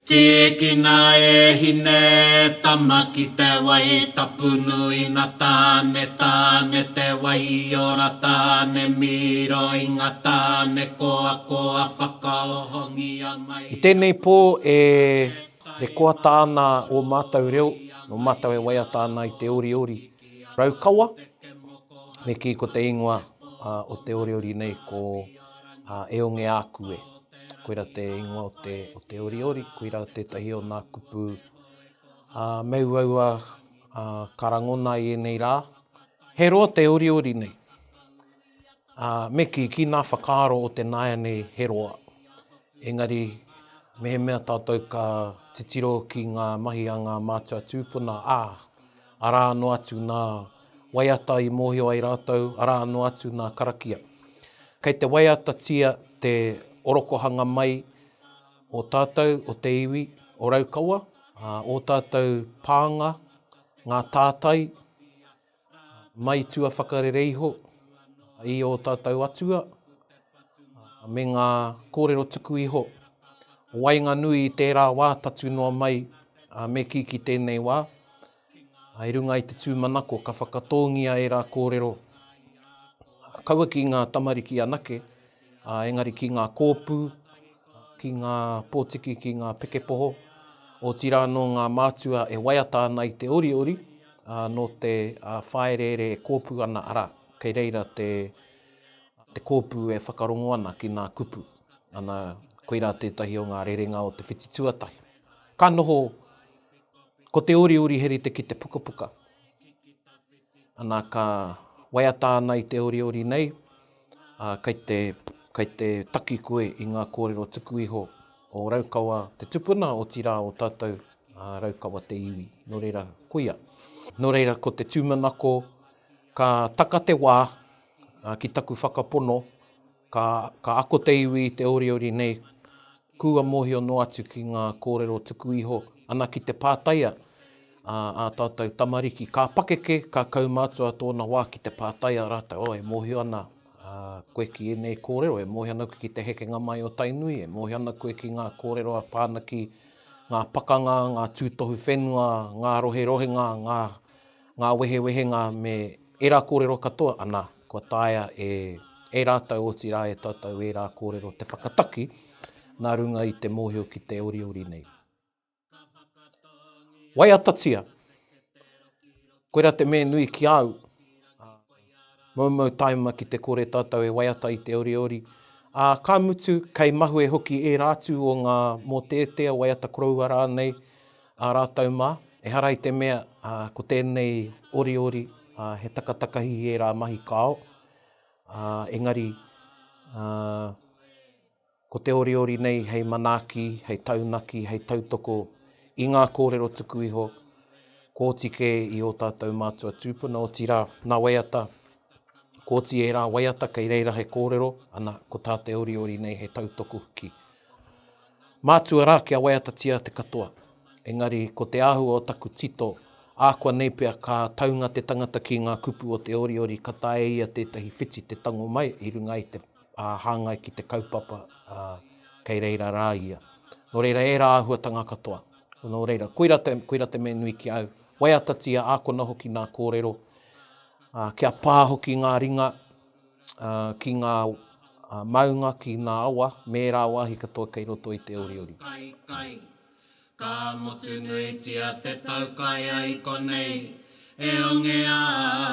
Tīkina e hine tama ki te wai tapu nui na Tāne, Tāne te wai ora Tāne miro i nga Tāne koakoa whakaohongia mai I tēnei pō e rekoata ana ō mātou reo, nō mātou e waiata ana i te oriori Raukawa, me kī ko te ingoa o te oriori nei ko E Onge Āku E. Koira te ingoa o te, o te oriori, koira tētahi o nā kupu ā, me uaua ā, ka rangona i ēnei rā. He roa te oriori nei. Ā, me kī, ki nā whakaaro o te nāianei he roa. Engari, mehemea tātou ka titiro ki ngā mahi a ngā mātua tūpuna, ā, arā noa atu nā waiata i mōhio ai rātou, arā noa atu nā karakia. Kei te waiatatia te orokohanga mai o tātou, o te iwi, o Raukawa, ō tātou pānga, ngā tātai, mai tua whakarere iho i ō tātou atua, me ngā kōrero tuku iho o waenganui i tērā wā tatū noa mai, me kī ki tēnei wā. I runga i te tūmanako ka whakatōngia ērā kōrero kaua ki ngā tamariki anake, engari ki ngā kōpū, ki ngā pōtiki, ki ngā pekepoho, otirā nō ngā mātua e waiata ana i te oriori, nō te whāereere e kōpū ana, arā, kei reira te, te kōpū e whakarongo ana ki ngā kupu. Ana, koirā tētahi o ngā rerenga o te whiti tuatahi. Ka noho Ko te oriori he rite ki te pukapuka. Ana ka waiata ana i te oriori nei, ā, kei te, kei te taki koe i ngā kōrero tuku iho o Raukawa te tupuna, otirā o tātou, ā, Raukawa te iwi. Nō reira, koia. Nō reira, ko te tūmanako, ka taka te wā, ā, ki taku whakapono, ka, ka ako te iwi i te oriori nei, Kua mōhio noa atu ki ngā kōrero tuku iho, ana ki te pātaia a ā tātou tamariki, ka pakeke, ka kaumātua tōna wā ki te pātaia rātou, oh, e mōhio ana koe ki ēnei kōrero, e mōhio ana koe ki te hekenga mai o Tainui, e mōhio ana koe ki ngā kōrero a pā ana ki ngā pakanga, ngā tūtohu whenua, ngā roherohenga, ngā, ngā wehewehenga me ērā kōrero katoa, ana, kua taea e, e rātou, otirā e tātou ērā kōrero te whakataki nā runga i te mōhio ki te oriori nei. Waiatatia! Koirā te mea nui ki a au, moumou taima ki te kore tātou e waiata i te oriori, ā, ka mutu, kei mahue hoki ērā atu o ngā mōteatea, waiata koroua rānei, ā rātou mā, ehara i te mea ko tēnei oriori he takatakahi i ērā mahi kāo, engari ko te oriori nei hei manaaki, hei taunaki, hei tautoko i ngā kōrero tuku iho, kua oti kē i ō tātou mātua tūpuna, otirā, nā waiata, kua oti ērā waiata kei reira he kōrero, ana, ko tā te oriori nei he tautoko hoki. Mātua rā kia waiatatia te katoa. Engari ko te āhua o taku tito, ākuanei pea ka taunga te tangata ki ngā kupu o te oriori ka taea e ia tētahi whiti te tango mai i runga i te hāngai ki te kaupapa kei reira rā ia. Nō reira ērā āhuatanga katoa. Nō reira, koira te, koira te mea nui ki a au. Waiatatia, ākona hoki nā kōrero, kia pā hoki ngā ringa, ki ngā maunga, ki ngā awa, me ērā wāhi katoa kei roto i te oriori. Kai, kai. Ka motu nuitia te taukaea i konei, e onge āku e.